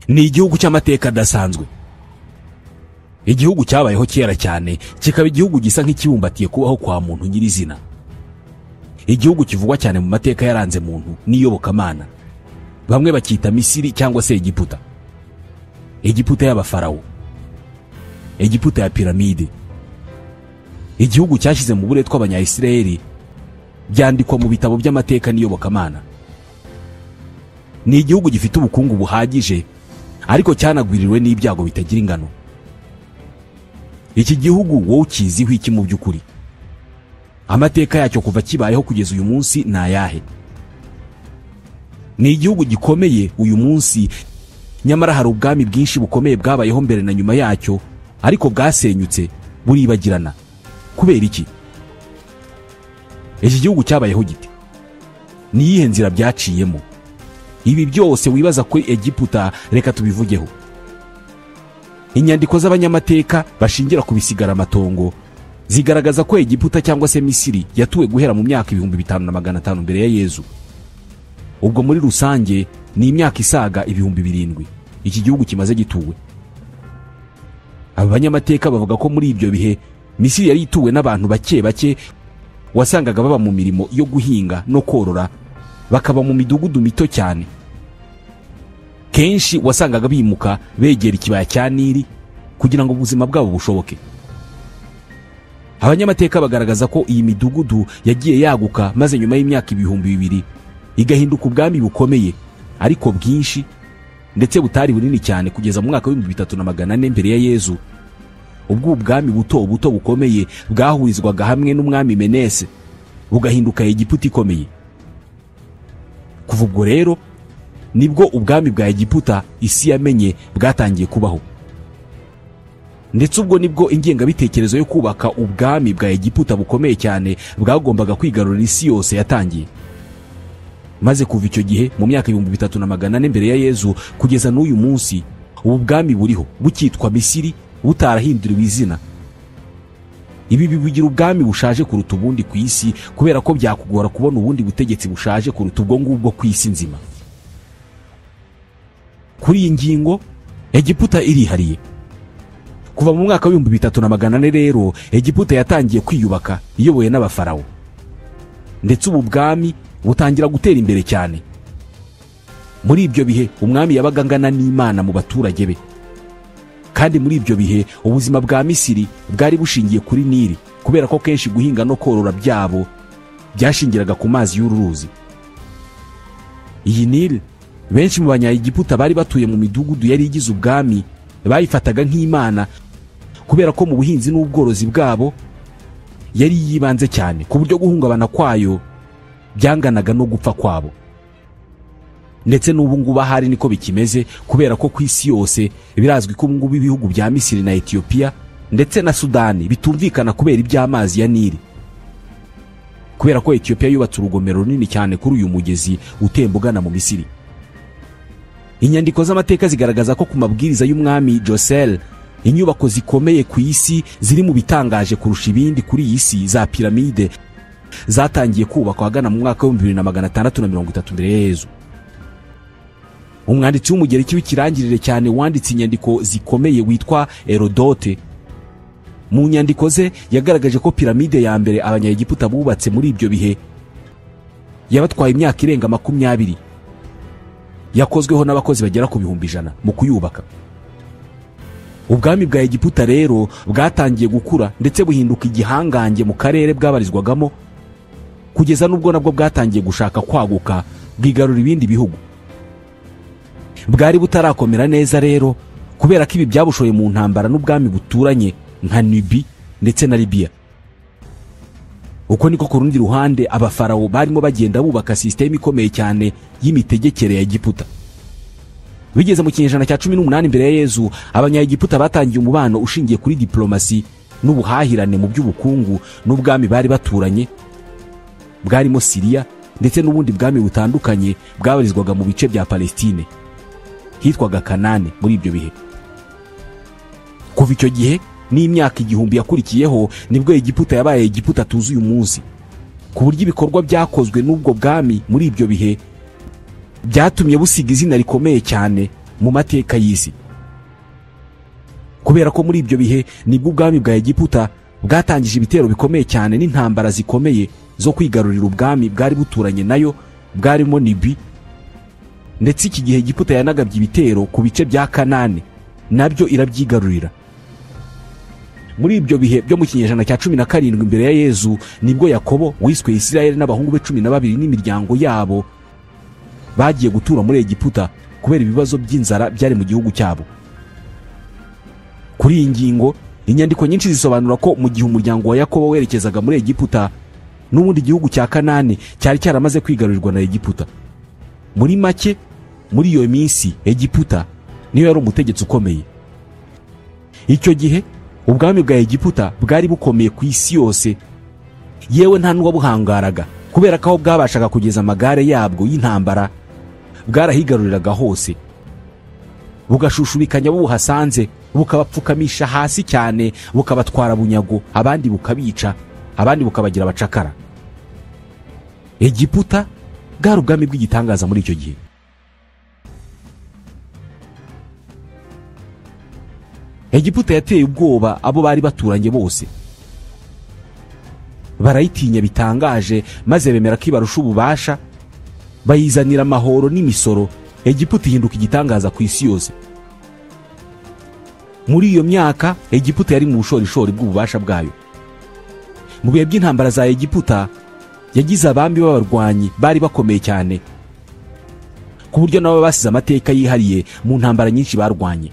Ni igihugu cy'amateka adasanzwe, igihugu cyabayeho kera cyane, kikaba igihugu gisa nk'ikibumbatiye kubaho kwa muntu nyirizina, igihugu kivugwa cyane mu mateka yaranze muntu n'iyobokamana. Bamwe bakita Misiri cyangwa se Egiputa, Egiputa y'abafarawo, Egiputa ya piramide, igihugu cyashyize mu buretwa Abanyayisiraheli, byandikwa mu bitabo by'amateka n'iyobokamana. Ni igihugu gifite ubukungu buhagije, ariko cyanagwiririwe n'ibyago bitagira ingano. Iki gihugu wowe ukiziho iki mu by'ukuri? Amateka yacyo kuva kibayeho kugeza uyu munsi ni ayahe? Ni igihugu gikomeye uyu munsi, nyamara hari ubwami bwinshi bukomeye bwabayeho mbere na nyuma yacyo, ariko bwasenyutse buribagirana. Kubera iki? Iki gihugu cyabayeho gite? Ni iyihe nzira byaciyemo? Ibi byose wibaza kuri Egiputa, reka tubivugeho. Inyandiko z'abanyamateka bashingira ku bisigaramatongo zigaragaza ko Egiputa cyangwa se Misiri yatuwe guhera mu myaka 5500 mbere ya Yezu. Ubwo muri rusange ni imyaka isaga 7000 iki gihugu kimaze gituwe. Aba banyamateka bavuga ko muri ibyo bihe Misiri yari ituwe n'abantu bake bake wasangaga baba mu mirimo yo guhinga no korora, bakaba mu midugudu mito cyane. Kenshi wasangaga bimuka begera ikibaya cya Nili kugira ngo ubuzima bwabo bushoboke. Abanyamateka bagaragaza ko iyi midugudu yagiye yaguka, maze nyuma y'imyaka 2000 igahinduka ubwami bukomeye ariko bwinshi ndetse butari bunini cyane, kugeza mu mwaka w'3400 mbere ya Yezu, ubwo ubwami buto buto bukomeye bwahurizwaga hamwe n'umwami Menese bugahinduka Egiputa ikomeye. Kuva ubwo rero nibwo ubwami bwa Egiputa isi yamenye bwatangiye kubaho, ndetse ubwo nibwo ingengabitekerezo yo kubaka ubwami bwa Egiputa bukomeye cyane bwagombaga kwigarurira isi yose yatangiye. Maze kuva icyo gihe mu myaka 3400 mbere ya Yezu kugeza n'uyu munsi, ubu bwami buriho bukitwa Misiri butarahinduriwe izina. Ibi bibugira ubwami bushaje kuruta ubundi ku isi, kubera ko byakugora kubona ubundi butegetsi bushaje kuruta ubwo ngubwo ku isi nzima. Kuri iyi ngingo Egiputa irihariye. Kuva mu mwaka w'3400 rero Egiputa yatangiye kwiyubaka iyobowe n'abafarawo, ndetse ubu bwami butangira gutera imbere cyane. Muri ibyo bihe umwami yabaga angana n'Imana mu baturage be, kandi muri ibyo bihe ubuzima bwa Misiri bwari bushingiye kuri Nili, kubera ko kenshi guhinga no korora byabo byashingiraga ku mazi y'uru ruzi. Iyi Nili benshi mu Banyagiputa bari batuye mu midugudu yari igize ubwami bayifataga nk'Imana, kubera ko mu buhinzi n'ubworozi bwabo yari yibanze cyane, ku buryo guhungabana kwayo byanganaga no gupfa kwabo. Ndetse n'ubu ngubu ahari niko bikimeze, kubera ko ku isi yose birazwi ko ubu ngubu ibihugu bya Misiri na Ethiopia ndetse na Sudani bitumvikana kubera iby'amazi ya Nili, kubera ko Ethiopia yubatse urugomero runini cyane kuri uyu mugezi utemba ugana mu Misiri. Inyandiko z'amateka zigaragaza ko ku mabwiriza y'umwami Josel, inyubako zikomeye ku isi ziri mu bitangaje kurusha ibindi kuri iyi si za piramide zatangiye kubakwa ahagana mu mwaka w'2630 mbere ya Yezu. Umwanditsi w'Umugereki w'ikirangirire cyane wanditse inyandiko zikomeye witwa Herodote, mu nyandiko ze yagaragaje ko piramide ya mbere Abanyagiputa bubatse muri ibyo bihe yabatwaye imyaka irenga 20, yakozweho n'abakozi bagera ku 100,000 mu kuyubaka. Ubwami bwa Egiputa rero bwatangiye gukura ndetse buhinduka igihangange mu karere bwabarizwagamo, kugeza n'ubwo nabwo bwatangiye gushaka kwaguka bwigarura ibindi bihugu. Bwari butarakomera neza rero, kubera ko ibi byabushoye mu ntambara n'ubwami buturanye nka Nubi ndetse na Libya. Uko niko ku rundi ruhande abafarawo barimo bagenda bubaka system ikomeye cyane y'imitegekere ya Egiputa. Bigeze mu kinyejana cya 18 mbere ya Yezu, Abanyagiputa batangiye umubano ushingiye kuri diplomasi n'ubuhahirane mu by'ubukungu n'ubwami bari baturanye bwarimo Siriya ndetse n'ubundi bwami butandukanye bwabarizwaga mu bice bya Palestine hitwaga Kanani muri ibyo bihe. Kuva icyo gihe n'imyaka 1000 yakurikiyeho nibwo Egiputa yabaye Egiputa tuzi uyu munsi, ku buryo ibikorwa byakozwe n'ubwo bwami muri ibyo bihe byatumye busiga izina rikomeye cyane mu mateka y'isi, kubera ko muri ibyo bihe nibwo ubwami bwa Egiputa bwatangije ibitero bikomeye cyane n'intambara zikomeye zo kwigarurira ubwami bwari buturanye nayo bwarimo Nibi. Ndetse iki gihe Egiputa yanagabye ibitero ku bice bya Kanani nabyo irabyigarurira. Muri ibyo bihe byo mu kinyejana cya 17 imbere ya Yezu nibwo Yakobo wiswe Isirayeli n'abahungu be 12 n'imiryango yabo bagiye gutura muri Egiputa kubera ibibazo by'inzara byari mu gihugu cyabo. Kuri iyi ngingo inyandiko nyinshi zisobanura ko mu gihe umuryango wa Yakobo werekezaga muri Egiputa, n'ubundi gihugu cya Kanani cyari cyaramaze kwigarurirwa na Egiputa. Muri make muri iyo minsi Egiputa niyo yari umutegetsi ukomeye. Icyo gihe ubwami bwa Egiputa bwari bukomeye ku isi yose, yewe nta n'uwabuhangaraga, kubera ko aho bwabashaga kugeza amagare yabwo y'intambara bwarahigaruriraga hose, bugashushubikanya buhasanze, bukabapfukamisha hasi cyane, bukabatwara bunyago, abandi bukabica, abandi bukabagira abacakara. Egiputa bwari ubwami bw'igitangaza muri icyo gihe. Egiputa yateye ubwoba abo bari baturanye bose, barayitinya bitangaje, maze bemera ko ibarusha ububasha, bayizanira amahoro n'imisoro. Egiputa ihinduka igitangaza ku isi yose. Muri iyo myaka Egiputa yari mu bushorishori bw'ububasha bwayo. Mu bihe by'intambara za Egiputa yagize abami b'abarwanyi bari bakomeye cyane, ku buryo nabo basize amateka yihariye mu ntambara nyinshi barwanye.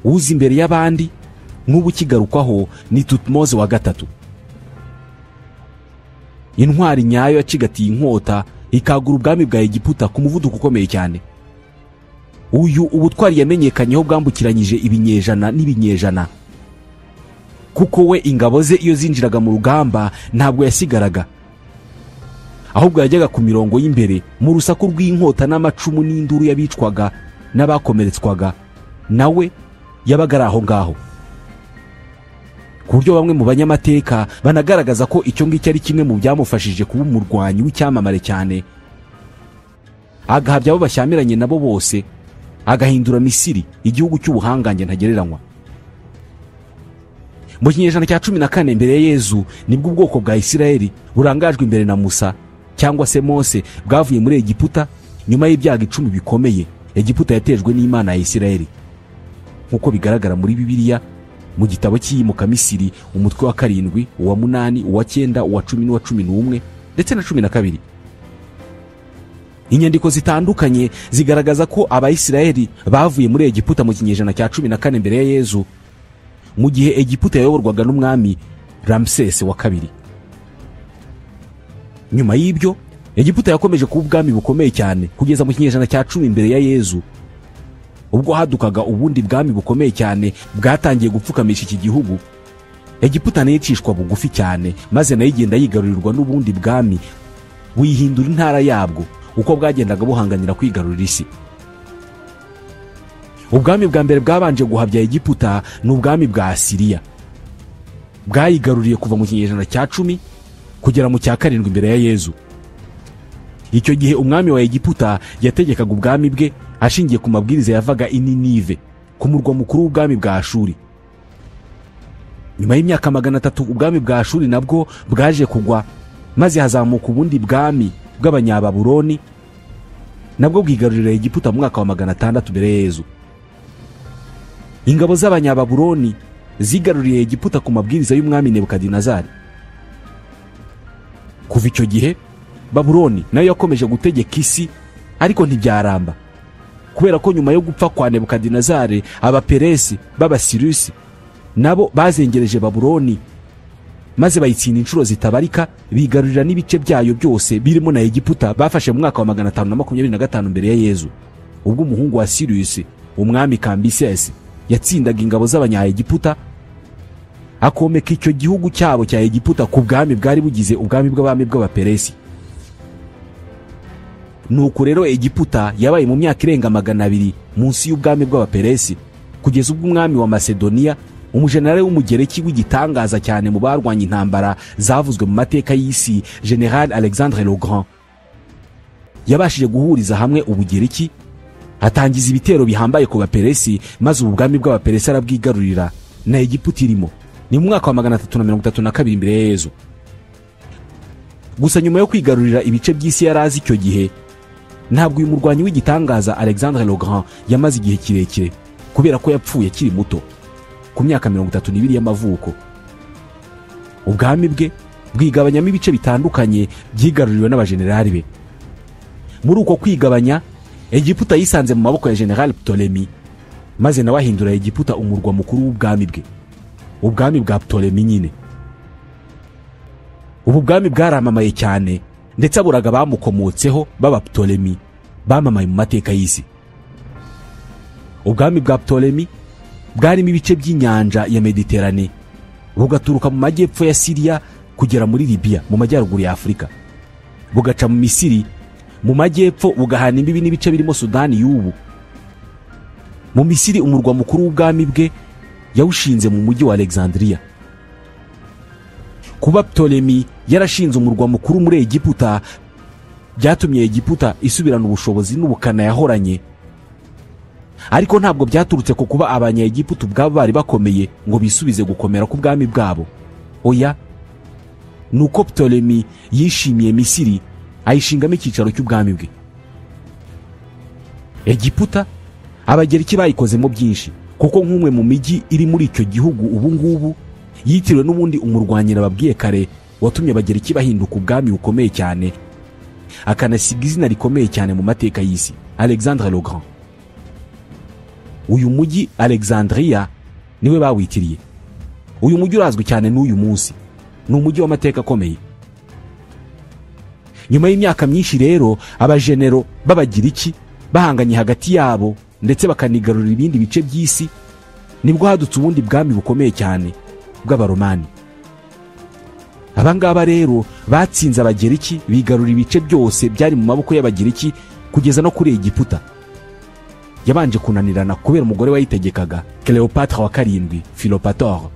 Uzi imbere y'abandi n'ubu kigarukwaho ni Tutmose wa gatatu, intwari nyayo yacigatiye inkota ikagura ubwami bwa Egiputa ku muvuduko ukomeye cyane. Uyu ubutwari yamenyekanyeho bwambukiranyije ibinyejana n'ibinyejana, kuko we ingabo ze iyo zinjiraga mu rugamba ntabwo yasigaraga, ahubwo yajyaga ku mirongo y'imbere mu rusaku rw'inkota n'amacumu n'induru y'abicwaga n'abakomeretswaga, nawe yabaga ari aho ngaho. Ku buryo bamwe mu banyamateka banagaragaza ko icyo ngicyo ari kimwe mu byamufashije kuba umurwanyi w'icyamamare cyane, agahabya abo bashyamiranye nabo bose, agahindura Misiri igihugu cy'ubuhangange ntagereranywa. Mu kinyejana cya 14 mbere ya Yezu nibwo ubwoko bwa Isirayeli burangajwe imbere na Musa cyangwa se Mose bwavuye muri Egiputa nyuma y'ibyago 10 bikomeye Egiputa yatejwe n'Imana ya Isirayeli, nk'uko bigaragara muri Bibiliya mu gitabo cy'iyimuka Misiri umutwe wa 7, uwa 8, uwa 9, uwa 10 n'uwa 11 ndetse na 12. Inyandiko zitandukanye zigaragaza ko Abayisirayeli bavuye muri Egiputa mu kinyejana cya 14 mbere ya Yezu, mu gihe Egiputa yayoborwaga n'umwami Ramses wa kabiri. Nyuma y'ibyo Egiputa yakomeje kuba ubwami bukomeye cyane kugeza mu kinyejana cya 10 mbere ya Yezu, ubwo hadukaga ubundi bwami bukomeye cyane bwatangiye gupfukamisha iki gihugu. Egiputa nayo icishwa bugufi cyane, maze nayo igenda yigarurirwa n'ubundi bwami buyihindura intara yabwo uko bwagendaga buhanganira kwigarurira isi. Ubwami bwa mbere bwabanje guhabya Egiputa ni ubwami bwa Asiriya, bwayigaruriye kuva mu kinyejana cya 10 kugera mu cya 7 imbere ya Yezu. Icyo gihe umwami wa Egiputa yategekaga ubwami bwe ashingiye ku mabwiriza yavaga i Ninive, ku murwa mukuru w'ubwami bwa Ashuri. Nyuma y'imyaka 300 ubwami bwa Ashuri nabwo bwaje kugwa, maze hazamuka ubundi bwami bw'Abanyababuloni nabwo bwigarurira Egiputa mu mwaka wa 600 mbere ya Yezu. Ingabo z'Abanyababuloni zigaruriye Egiputa ku mabwiriza y'umwami Nebukadinezari. Kuva icyo gihe Babuloni nayo yakomeje gutegeka isi, ariko ntibyaramba, kubera ko nyuma yo gupfa kwa Nebukadinezari Abaperesi b'Abasirusi nabo bazengereje Babuloni, maze bayitsinda inshuro zitabarika, bigarurira n'ibice byayo byose birimo na Egiputa bafashe mu mwaka wa 525 mbere ya Yezu, ubwo umuhungu wa Sirius umwami Cambyses yatsindaga ingabo z'Abanyaegiputa, akomeka icyo gihugu cyabo cya Egiputa ku bwami bwari bugize ubwami bw'abami bw'Abaperesi. Nuko rero Egiputa yabaye mu myaka irenga 200 munsi y'ubwami bw'Abaperesi, kugeza ubwo umwami wa Macedonia, umujenerali w'Umugereki w'igitangaza cyane mu barwanya intambara zavuzwe mu mateka y'isi, General Alexandre le Grand, yabashije guhuriza hamwe Ubugereki, Atangiza ibitero bihambaye ku Baperesi, maze ubu bwami bw'Abaperesi arabwigarurira na Egiputa irimo. Ni mu mwaka wa 332 imbere ya Yezu. Gusa nyuma yo kwigarurira ibice by'isi yari azi icyo gihe, ntabwo uyu murwanyi w'igitangaza Alexandre le Grand yamaze igihe kirekire, kubera ko yapfuye akiri muto ku myaka 32 y'amavuko. Ubwami bwe bwigabanyamo ibice bitandukanye byigaruriwe n'abajenerali be. Muri uko kwigabanya, Egiputa yisanze mu maboko ya General Ptolemy, maze nawe ahindura Egiputa umurwa mukuru w'ubwami bwe, ubwami bwa Ptolemy nyine. Ubu bwami bwaramamaye cyane, ndetse aburaga bamukomotseho baba Ptolemy bamamaye mu mateka y'isi. Ubwami bwa Ptolemy bwarimo ibice by'inyanja ya Mediterane, bugaturuka mu majyepfo ya Syria kugera muri Libya mu majyaruguru ya Afurika, bugaca mu Misiri mu majyepfo, bugahana imbibi n'ibice birimo Sudani y'ubu. Mu Misiri umurwa mukuru w'ubwami bwe yawushinze mu mujyi wa Alexandria. Kuba Ptolemy yarashinze umurwa mukuru muri Egiputa byatumye Egiputa isubirana ubushobozi n'ubukana yahoranye, ariko ntabwo byaturutse ku kuba Abanyaegiputa ubwabo bari bakomeye ngo bisubize gukomera k'ubwami bwabo. Oya, nuko Ptolemy yishimiye Misiri ayishingamo icyicaro cy'ubwami bwe. Egiputa Abagereki bayikozemo byinshi, kuko nk'umwe mu mijyi iri muri icyo gihugu ubu ngubu yitiriwe n'ubundi umurwanyira babwiye kare watumye Abagereki bahinduka ubwami bukomeye cyane, akanasiga izina rikomeye cyane mu mateka y'isi, Alexandre le Grand. Uyu mujyi Alexandria niwe bawitiriye. Uyu mujyi urazwi cyane n'uyu munsi, ni umujyi w'amateka akomeye. Nyuma y'imyaka myinshi rero, abajenero b'Abagiriki bahanganye hagati yabo ndetse bakanigarurira ibindi bice by'isi, nibwo hadutse ubundi bwami bukomeye cyane bw'Abaromani. Abangaba rero batsinze Abagereki, bigarurira ibice byose byari mu maboko y'Abagiriki kugeza no kuri Egiputa. Yabanje kunanirana kubera umugore wayitegekaga, Cleopatra wa 7, Philopator.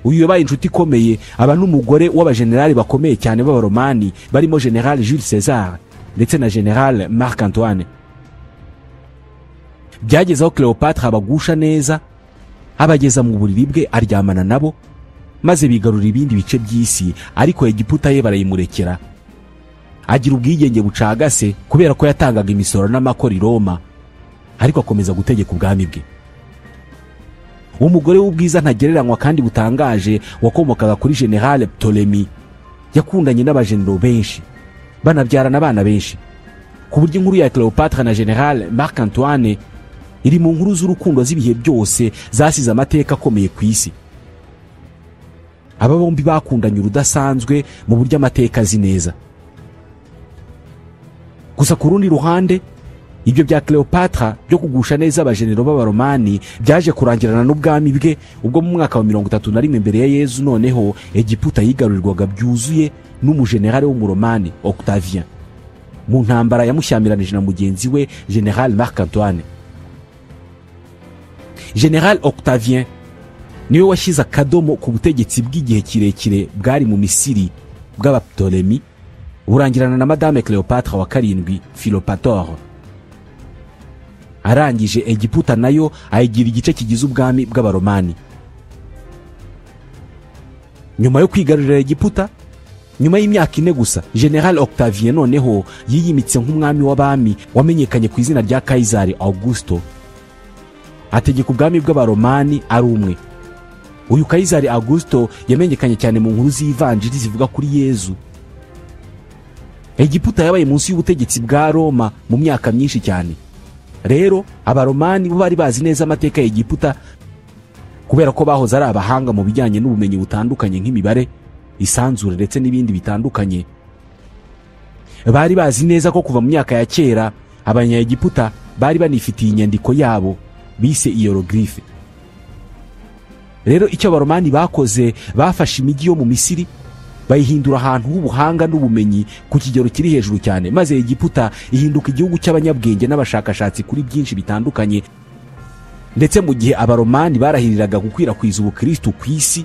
Uyu yabaye inshuti ikomeye aba n'umugore w'abajenerali bakomeye cyane b'Abaromani barimo General Jules César ndetse na General Marc Antoine. Byageze aho Cleopatra abagusha neza, abageza mu buriri bwe aryamana nabo, maze bigarurira ibindi bice by'isi, ariko Egiputa ye barayimurekera. Agira ubwigenge bucagase kubera ko yatangaga imisoro n'amakoro i Roma, ariko akomeza gutegeka ubwami bwe. Umugore w'ubwiza ntagereranywa kandi butangaje wakomokaga kuri General Ptolemy yakundanye n'abajenero benshi, banabyarana abana benshi, ku buryo inkuru ya Cleopatra na General Marc Antoine iri mu nkuru z'urukundo z'ibihe byose zasize amateka akomeye ku isi. Aba bombi bakundanye urudasanzwe mu buryo amateka azi neza. Gusa ku rundi ruhande, ibyo bya Cleopatra byo kugusha neza abajenero b'Abaromani byaje kurangirana n'ubwami bwe, ubwo mu mwaka wa 31 imbere ya Yezu noneho Egiputa yigarurirwaga byuzuye n'umujenerali w'Umuromani Octavien, mu ntambara yamushyamiranyije na mugenzi we General Marc Antoine. General Octavien niwe washyize akadomo ku butegetsi bw'igihe kirekire bwari mu Misiri bw'Abaptolemy, burangirana na Madame Cleopatra wa 7, Philopator. Arangije Egiputa nayo ayigira igice kigize ubwami bw'Abaromani. Nyuma yo kwigarurira Egiputa, nyuma y'imyaka 4 gusa, General Octavien noneho yiyimitse nk'umwami w'abami wamenyekanye ku izina rya Kaisari Augusto, ategeka ubwami bw'Abaromani ari umwe. Uyu Kaisari Augusto yamenyekanye cyane mu nkuru z'ivanjiri zivuga kuri Yezu. Egiputa yabaye munsi y'ubutegetsi bwa Roma mu myaka myinshi cyane. Rero Abaromani bo bari bazi neza amateka ya Egiputa, kubera ko bahoze ari abahanga mu bijyanye n'ubumenyi butandukanye nk'imibare, isanzure ndetse n'ibindi bitandukanye. Bari bazi neza ko kuva mu myaka ya kera Abanyaegiputa bari banifitiye inyandiko yabo bise hieroglyphe. Rero icyo Abaromani bakoze, bafashe imijyi yo mu Misiri bayihindura ahantu h'ubuhanga n'ubumenyi ku kigero kiri hejuru cyane, maze Egiputa ihinduka igihugu cy'abanyabwenge n'abashakashatsi kuri byinshi bitandukanye. Ndetse mu gihe Abaromani barahiriraga gukwirakwiza ubukristo ku isi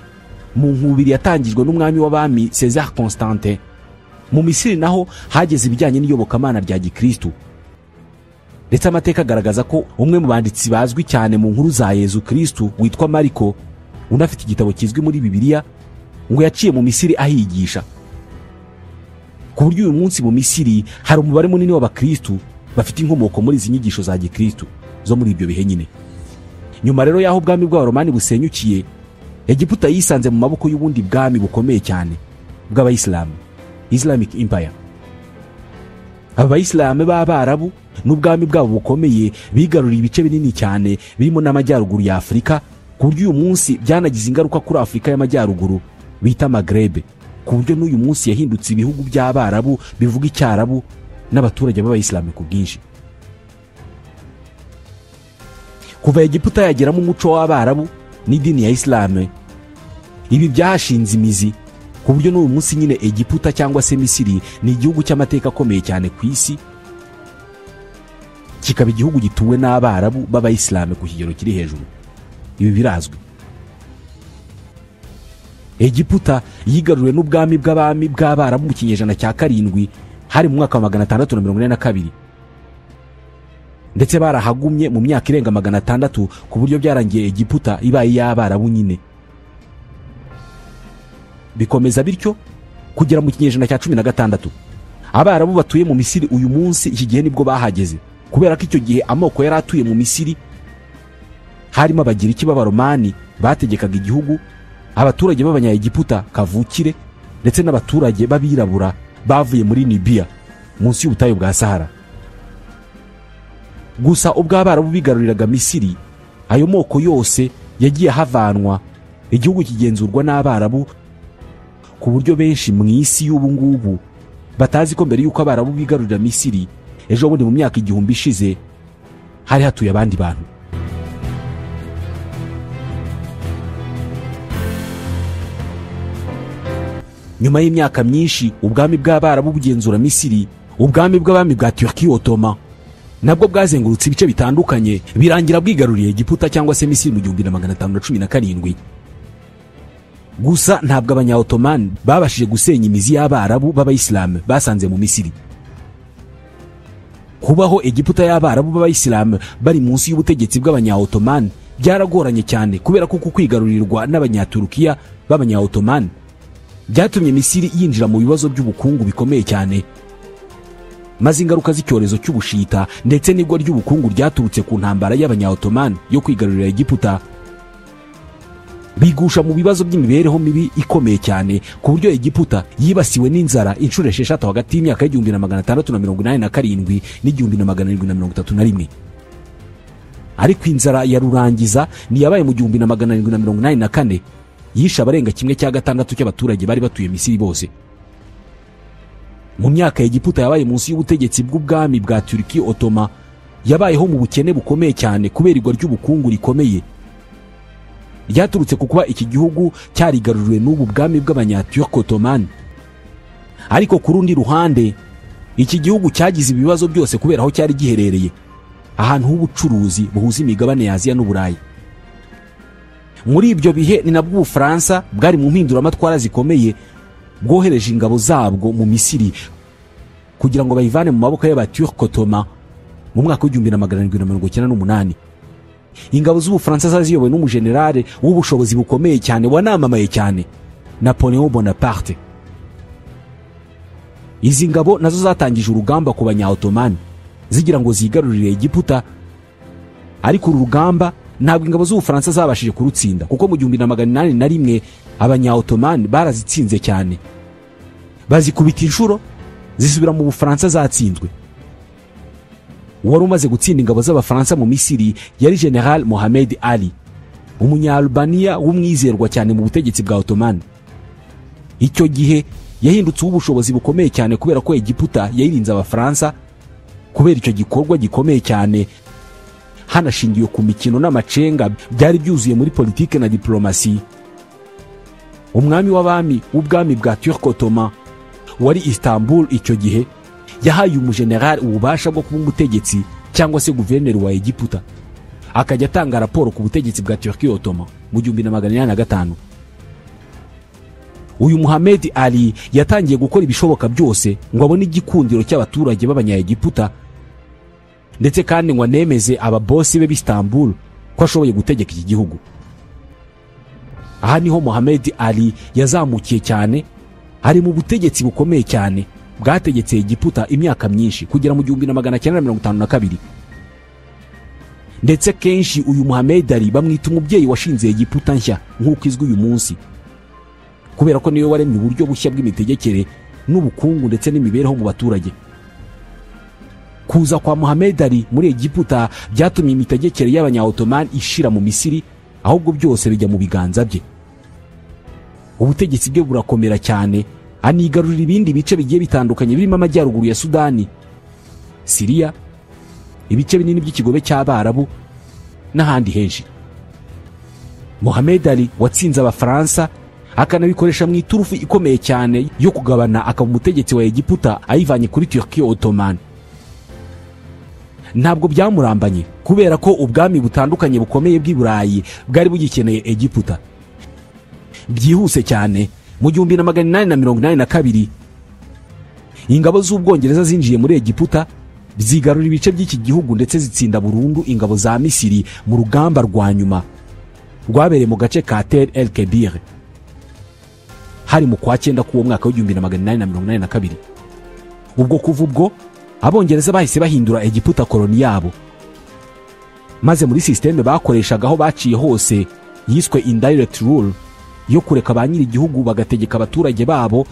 mu nkubiri yatangijwe n'umwami w'abami César Constantin, mu Misiri naho hageze ibijyanye n'iyobokamana rya gikristo. Ndetse amateka agaragaza ko umwe mu banditsi bazwi cyane mu nkuru za Yezu Kristu witwa Mariko, unafite igitabo kizwi muri Bibiliya, ngo yaciye mu Misiri ahigisha. Ku buryo uyu munsi mu Misiri hari umubare munini w'abakristu bafite inkomoko muri izi nyigisho za gikristu zo muri ibyo bihe nyine. Nyuma rero y'aho ubwami bw'Abaromani busenyukiye, Egiputa yisanze mu maboko y'ubundi bwami bukomeye cyane bw'Abayisilamu, Islamic Empire. Abayisilamu b'Abarabu n'ubwami bwabo bukomeye bigaruriye ibice binini cyane birimo n'amajyaruguru ya Afurika, ku buryo uyu munsi byanagize ingaruka kuri Afurika y'amajyaruguru bita Magrebe, ku buryo n'uyu munsi yahindutse ibihugu by'Abarabu bivuga Icyarabu n'abaturage b'Abayisilamu ku bwinshi. Kuva Egiputa yageramo umuco w'Abarabu n'idini ya Islam, ibi byashinze imizi ku buryo n'uyu munsi nyine Egiputa cyangwa se Misiri ni igihugu cy'amateka akomeye cyane ku isi, kikaba igihugu gituwe n'Abarabu b'Abayisilamu ku kigero kiri hejuru. Ibi birazwi. Egiputa yigaruriwe n'ubwami bw'abami bw'Abarabu mu kinyejana cya 7, hari mu mwaka wa 642, ndetse barahagumye mu myaka irenga 600, ku buryo byarangiye Egiputa ibaye iy'Abarabu nyine. Bikomeza bityo kugera mu kinyejana cya 16. Abarabu batuye mu Misiri uyu munsi iki gihe nibwo bahageze, kubera ko icyo gihe amoko yari atuye mu Misiri harimo Abagiriki b'Abaromani bategekaga igihugu, abaturage b'Abanyaegiputa kavukire, ndetse n'abaturage b'abirabura bavuye muri Libya munsi y'ubutayu bwa Sahara. Gusa ubwo Abarabu bigaruriraga Misiri, ayo moko yose yagiye havanwa, igihugu kigenzurwa n'Abarabu, ku buryo benshi mu isi y'ubu ngubu batazi ko mbere y'uko Abarabu bigarurira Misiri ejo bundi mu myaka 1000 ishize hari hatuye abandi bantu. Nyuma y'imyaka myinshi ubwami bw'Abarabu bugenzura Misiri, ubwami bw'abami bwa Turki Ottoman nabwo bwazengurutse ibice bitandukanye, birangira bwigaruriye Egiputa cyangwa se Misiri mu 1517. Gusa ntabwo Abanya-Ottoman babashije gusenya imizi y'Abarabu b'Abayisilamu basanze mu Misiri. Kubaho Egiputa y'Abarabu b'Abayisilamu bari munsi y'ubutegetsi bw'Abanya-Ottoman byaragoranye cyane, kubera ko kwigarurirwa n'Abanyaturukiya b'Abanya-Ottoman byatumye Misiri yinjira mu bibazo by'ubukungu bikomeye cyane, maze ingaruka z'icyorezo cy'ubushita ndetse n'igwa ry'ubukungu ryaturutse ku ntambara y'Abanya-Ottoman yo kwigarurira Egiputa bigusha mu bibazo by'imibereho mibi ikomeye cyane, ku buryo Egiputa yibasiwe n'inzara inshuro 6 hagati y'imyaka 1687 n'igihumbi na 731. Ariko inzara ya rurangiza ni yabaye mu 1784, yishe abarenga 1/6 cy'abaturage bari batuye Misiri bose. Mu myaka Egiputa yabaye munsi y'ubutegetsi bw'ubwami bwa Turki Ottoman, yabayeho mu bukene bukomeye cyane kubera igwa ry'ubukungu rikomeye ryaturutse ku kuba iki gihugu cyarigaruriwe n'ubu bwami bw'Abanyaturk Ottoman. Ariko ku rundi ruhande iki gihugu cyagize ibibazo byose kubera aho cyari giherereye, ahantu h'ubucuruzi buhuza imigabane ya Aziya n'Uburayi. Muri ibyo bihe ni nabwo Ubufaransa bwari mu mpinduramatwara zikomeye, bwohereje ingabo zabwo mu Misiri kugira ngo bayivane mu maboko y'Abaturk Ottoman mu mwaka wa 1798. Ingabo z'Ubufaransa zaziyobowe n'umujenerale w'ubushobozi bukomeye cyane wanamamaye cyane, Napoleon Bonaparte. Izi ngabo nazo zatangije urugamba ku Banya-Ottoman zigira ngo zigarurire Egiputa, ariko uru rugamba ntabwo ingabo z'Ubufaransa zabashije kurutsinda, kuko mu 1801 Abanya-Ottoman barazitsinze cyane, bazikubita inshuro zisubira mu Bufaransa zatsinzwe. Wari umaze gutsinda ingabo z'Abafaransa mu Misiri yari General Mohamed Ali, umunya-Albania w'umwizerwa cyane mu butegetsi bwa Ottoman. Icyo gihe yahindutse ubushobozi bukomeye cyane kubera ko Egiputa yayirinze Abafaransa kubera icyo gikorwa gikomeye cyane, hanashingiwe ku mikino n'amacenga byari byuzuye muri politike na diplomasi. Umwami w'abami w'ubwami bwa Turk Ottoman wari Istanbul icyo gihe yahaye umujenerali ububasha bwo kuba umutegetsi cyangwa se guverineri wa Egiputa, akajya atanga raporo ku butegetsi bwa Turki Ottoman mu 1805. Uyu Muhammad Ali yatangiye gukora ibishoboka byose ngo abone igikundiro cy'abaturage b'Abanyaegiputa, Ndetse kandi ngo anemeze ababosi be b'Istanbul ko ashoboye gutegeka iki gihugu. Aha niho Mohamed Ali yazamukiye cyane, ari mu butegetsi bukomeye cyane bwategetse Egiputa imyaka myinshi kugera mu 1952. Ndetse kenshi uyu Mohamed Ali bamwita umubyeyi washinze Egiputa nshya nk'uko izwi uyu munsi, kubera ko niwe waremye uburyo bushya bw'imitegekere n'ubukungu ndetse n'imibereho mu baturage. Kuza kwa Mohamed Ali muri Egiputa byatumye imitegekere y'abanya-Ottoman ishira mu Misiri, ahubwo byose bijya mu biganza bye. Ubutegetsi bwe burakomera cyane, anigarurira ibindi bice bigiye bitandukanye birimo amajyaruguru ya Sudani, Siriya, ibice binini by'ikigobe cy'Abarabu n'ahandi henshi. Mohamed Ali watsinze Abafaransa akanabikoresha mu iturufu ikomeye cyane yo kugabana akaba umutegetsi wa Egiputa ayivanye kuri Turkiye Ottoman. Ntabwo byamurambanye kubera ko ubwami butandukanye bukomeye bw'i Burayi bwari bugikeneye Egiputa. Byihuse cyane mu 1882 ingabo z'Ubwongereza zinjiye muri Egiputa, zigarura ibice by'iki gihugu ndetse zitsinda burundu ingabo za Misiri mu rugamba rwa nyuma rwabereye mu gace ka Tel El Kebir. Hari mu kwa 9 k'uwo mwaka wa 1882. Ubwo kuva ubwo Abongereza bahise bahindura Egiputa koloni yabo, maze muri systeme bakoreshaga aho baciye hose yiswe indirect rule, yo kureka ba nyiri igihugu bagategeka abaturage babo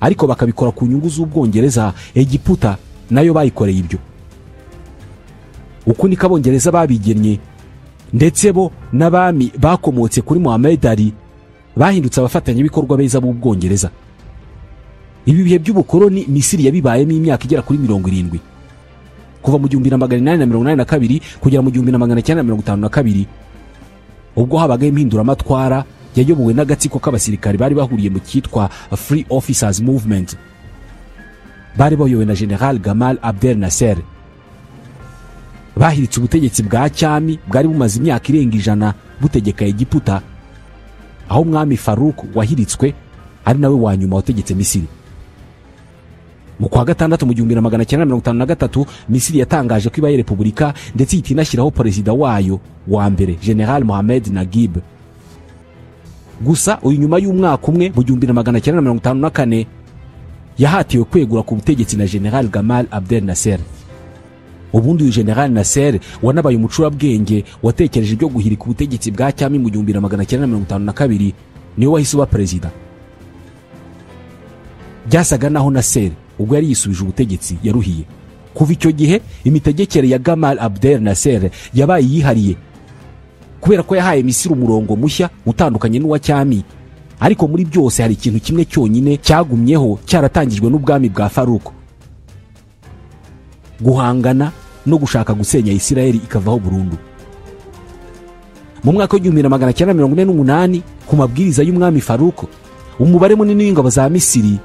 ariko bakabikora ku nyungu z'Ubwongereza. Egiputa nayo bayikoreye ibyo. Uku niko Abongereza babigennye, ndetse bo n'abami bakomotse kuri Mohamed Ali bahindutse abafatanyabikorwa beza b'Ubwongereza. Ibi bihe by'ubukoloni Misiri yabibayemo imyaka igera kuri 70, kuva mu 1882 kugera mu 1952, ubwo habagaho impinduramatwara yayobowe n'agatsiko k'abasirikari bari bahuriye mu cyitwa Free Officers Movement, bari bayobowe na General Gamal Abdel Nasser. Bahiritse ubutegetsi bwa cyami bwari bumaze imyaka irenga 100 butegeka Egiputa, aho umwami Farouk wahiritswe ari nawe wa nyuma wategetse Misiri. Mu kwa gatandatu mu 1953 Misiri yatangaje ko ibaye repubulika, ndetse ihita inashyiraho perezida wayo wa mbere General Mohamed Naguib. Gusa uyu nyuma y'umwaka umwe mu 1954 yahatiwe kwegura ku butegetsi na General Gamal Abdel Nasser. Ubundi uyu General Nasser wanabaye umucurabwenge watekereje ibyo guhirika ubutegetsi bwa cyami mu 1952, niwe wahise uba perezida. Byasaga naho Nasser ubwo yari yisubije ubutegetsi yaruhiye. Kuva icyo gihe imitegekere ya Gamal Abdel Nasser yabaye yihariye, kubera ko yahaye Misiri umurongo mushya utandukanye n'uwa cyami. Ariko muri byose hari ikintu kimwe cyonyine cyagumyeho cyaratangijwe n'ubwami bwa Farouk: guhangana no gushaka gusenya Isirayeli ikavaho burundu. Mu mwaka wa 1948 ku mabwiriza y'umwami Farouk, umubare munini w'ingabo za Misiri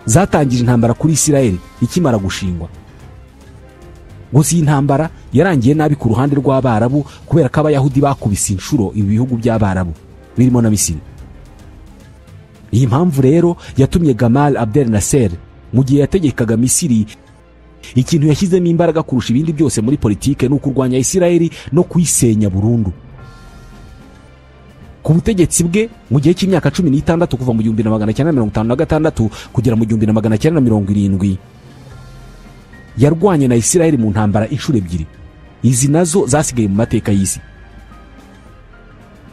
zatangije intambara kuri Isirayeli ikimara gushingwa. Gusa iyi ntambara yarangiye nabi ku ruhande rw'Abarabu, kubera ko Abayahudi bakubise inshuro ibihugu by'Abarabu birimo na Misiri. Iyi mpamvu rero yatumye Gamal Abdel Nasser mu gihe yategekaga Misiri, ikintu yashyizemo imbaraga kurusha ibindi byose muri politike ni ukurwanya Isirayeli no kuyisenya burundu. Ku butegetsi bwe mu gihe cy'imyaka 16 kuva mu 1956 kugera mu 1970, yarwanye na Isirayeli mu ntambara inshuro 2. Izi nazo zasigaye mu mateka y'isi.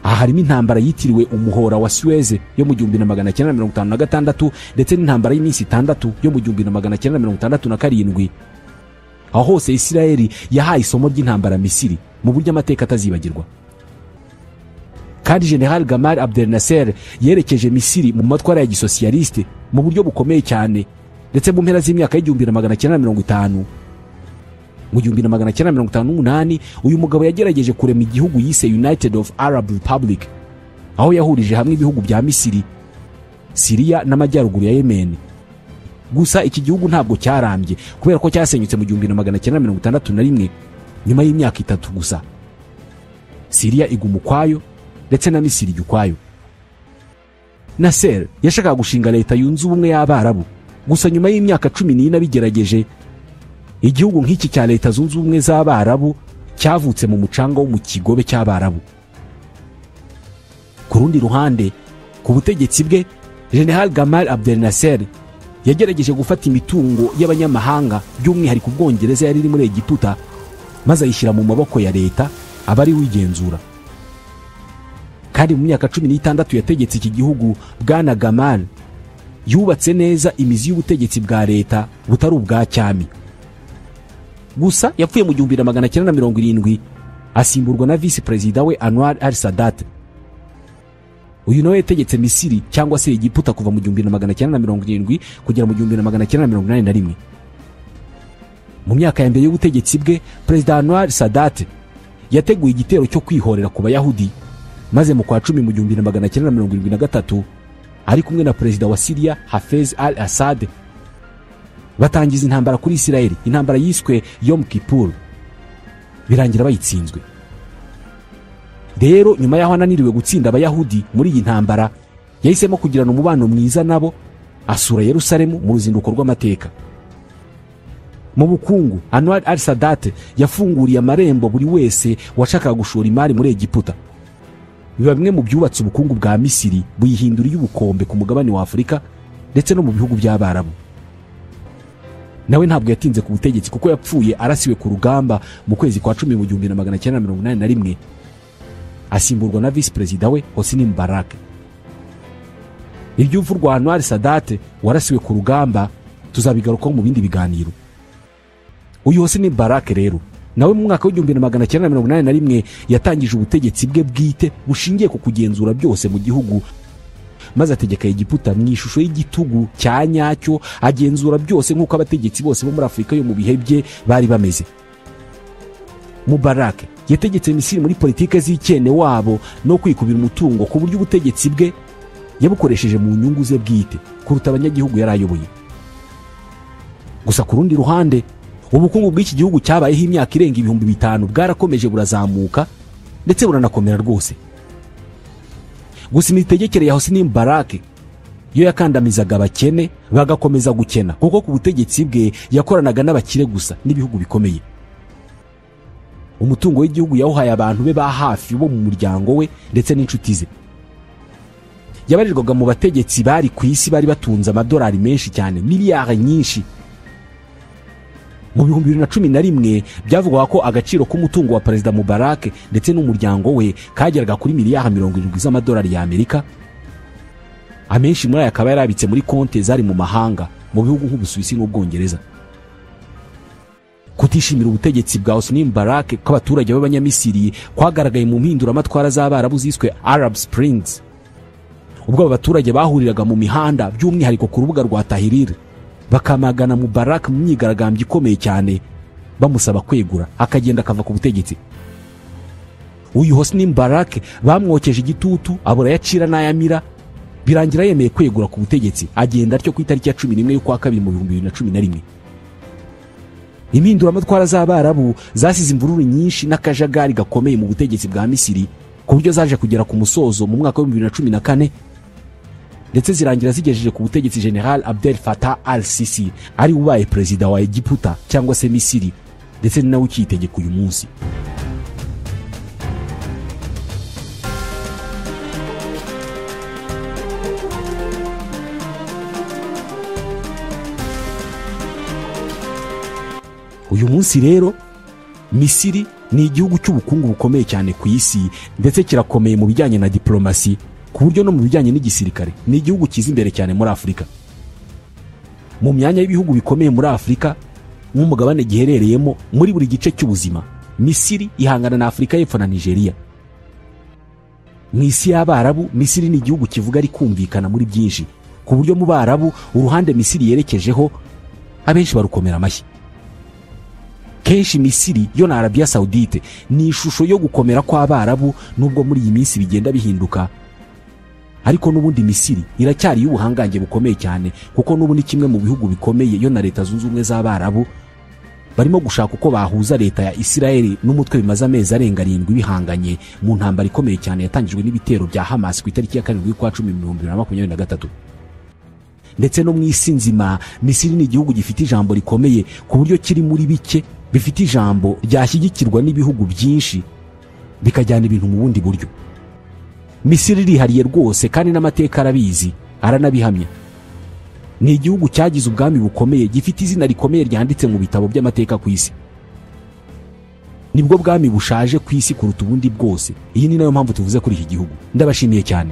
Aha harimo intambara yitiriwe umuhora wa Suez yo mu 1956 ndetse n'intambara y'iminsi 6 yo mu 1967. Aho hose Isirayeli yahaye isomo ry'intambara Misiri mu buryo amateka atazibagirwa. Kandi General Gamal Abdel Nasser yerekeje Misiri mu matwara ya gisosiyaliste mu buryo bukomeye cyane, ndetse mu mpera z'imyaka y'1950 mu 1958 uyu mugabo yagerageje kurema igihugu yise United of Arab Republic, aho yahurije hamwe ibihugu bya Misiri, Siriya n'amajyaruguru ya Yemen. Gusa iki gihugu ntabwo cyarambye kubera ko cyasenyutse mu 1961 nyuma y'imyaka 3 gusa. Siriya iguma ukwayo ndetse na Misiri ukwayo. Nasser yashakaga gushinga leta yunze ubumwe y'Abarabu, gusa nyuma y'imyaka 14 bigerageje Igihugu nk'iki cya Leta Zunze Ubumwe z'Abarabu cyavutse mu mucanga wo mu kigobe cy'Abarabu. Ku rundi ruhande, ku butegetsi bwe, General Gamal Abdel Nasser yagerageje gufata imitungo y'abanyamahanga, by'umwihariko Ubwongereza yari iri muri Egiputa, maze ayishyira mu maboko ya leta aba ari wigenzura. Kandi mu myaka 16 yategetse iki gihugu, Bwana Gamal yubatse neza imizi y'ubutegetsi bwa leta butari ubwa cyami. Gusa yapfuye mu 1970 asimburwa na vice perezida we Anwar al-Sadat. Uyu nawe yategetse Misiri cyangwa se Egiputa kuva mu 1970 kugera mu 1981. Mu myaka ya mbere y'ubutegetsi bwe, Perezida Anwar Sadat yateguye igitero cyo kwihorera ku Bayahudi, maze mu kwa 10 mu 1973 ari kumwe na Perezida wa Syria Hafez al-Assad batangiza intambara kuri Israel, intambara yiswe Yom Kippur, birangira bayitsinzwe. Rero nyuma yaho ananiriwe gutsinda Abayahudi muri iyi ntambara, yahisemo kugirana umubano mwiza nabo, asura Yerusalemu mu ruzinduko rw'amateka. Mu bukungu, Anwar al-Sadat yafunguriye amarembo buri wese washakaga gushora imari muri Egiputa. Biba bimwe mu byubatse ubukungu bwa Misiri, buyihindura iy'ubukombe ku mugabane wa Afurika ndetse no mu bihugu by'Abarabu. Nawe ntabwo yatinze ku butegetsi kuko yapfuye arasiwe ku rugamba mu kwezi kwa 10 mu 1981, asimburwa na vice perezida we Hosni Mubarak. Iby'urupfu rwa Anwar Sadat warasiwe ku rugamba tuzabigarukaho mu bindi biganiro. Uyu Hosni Mubarak rero nawe mu mwaka wa 1981 yatangije ubutegetsi bwe bwite bushingiye ku kugenzura byose mu gihugu, maze ategeka Egiputa mu ishusho y'igitugu cya nyacyo, agenzura byose nk'uko abategetsi bose bo muri Afurika yo mu bihe bye bari bameze. Mubarak yategetse Misiri muri politike z'ikene wabo no kwikubira umutungo, ku buryo ubutegetsi bwe yabukoresheje mu nyungu ze bwite kuruta abanyagihugu yarayoboye. Gusa ku rundi ruhande, ubukungu bw'iki gihugu cyabayeho imyaka irenga 5000 bwarakomeje burazamuka ndetse buranakomera rwose. Gusa imitegekere ya Hosni Mubarak yo yakandamizaga abakene bagakomeza gukena, kuko ku butegetsi bwe yakoranaga n'abakire gusa n'ibihugu bikomeye. Umutungo w'igihugu yawuhaye abantu be ba hafi bo mu muryango we ndetse n'inshuti ze. Yabarirwaga mu bategetsi bari ku isi bari batunze amadolari menshi cyane, miliyari nyinshi. Mu 2011 byavugwaga ko agaciro k'umutungo wa Perezida Mubarak ndetse n'umuryango we kageraga kuri miliyari 70 z'amadolari ya Amerika. Amenshi muri aya akaba yarabitse muri konti zari mu mahanga, mu bihugu nk'Ubusuwisi n'Ubwongereza. Kutishimira ubutegetsi bwa Hosni Mubarak kw'abaturage b'Abanyamisiri kwagaragaye mu mpinduramatwara z'Abarabu ziswe Arab Springs, ubwo abaturage bahuriraga mu mihanda by'umwihariko ku rubuga rwa Tahrir, bakamagana Mubarak mu myigaragambyo ikomeye cyane, bamusaba kwegura akagenda akava ku butegetsi. Uyu Hosni Mubarak bamwokeje igitutu abura yacira n'ayamira, birangira yemeye kwegura ku butegetsi, agenda atyo ku itariki ya 11 y'ukwa kabiri mu 2011. Impinduramatwara z'Abarabu zasize imvururu nyinshi n'akajagari gakomeye mu butegetsi bwa Misiri, ku buryo zaje kugera ku musozo mu mwaka wa 2014, ndetse zirangira zigejeje ku butegetsi General Abdel Fattah al-Sisi, ari ubaye perezida wa Egiputa cyangwa se Misiri, ndetse nawe ukitegeka uyu munsi. Uyu munsi rero Misiri ni igihugu cy'ubukungu bukomeye cyane ku isi, ndetse kirakomeye mu bijyanye na diplomasi, ku buryo no mu bijyanye n'igisirikare ni igihugu kiza imbere cyane muri Afurika. Mu myanya y'ibihugu bikomeye muri Afurika nk'umugabane giherereyemo muri buri gice cy'ubuzima, Misiri ihangana na Afurika y'Epfo na Nigeria. Mu isi y'Abarabu, Misiri ni igihugu kivuga ari kumvikana muri byinshi, ku buryo mu Barabu uruhande Misiri yerekejeho abenshi barukomera amashyi. Kenshi Misiri yo na Arabia Saudite ni ishusho yo gukomera kw'Abarabu, nubwo muri iyi minsi bigenda bihinduka, ariko n'ubundi Misiri iracyari y'ubuhangange bukomeye cyane, kuko n'ubu ni kimwe mu bihugu bikomeye yo na Leta Zunze Ubumwe z'Abarabu barimo gushaka uko bahuza leta ya Israel n'umutwe bimaze amezi arenga 7 bihanganye mu ntambara ikomeye cyane yatangijwe n'ibitero bya Hamas ku itariki ya 7 y'ukwa 10 2023. Ndetse no mu isi nzima, Misiri ni igihugu gifite ijambo rikomeye, ku buryo kiri muri bike bifite ijambo ryashyigikirwa n'ibihugu byinshi bikajyana ibintu mu bundi buryo. Misiri irihariye rwose, kandi n'amateka arabizi, aranabihamya. Ni igihugu cyagize ubwami bukomeye, gifite izina rikomeye ryanditse mu bitabo by'amateka ku isi. Nibwo bwami bushaje ku isi kuruta ubundi bwose. Iyi ni nayo mpamvu tuvuze kuri iki gihugu. Ndabashimiye cyane.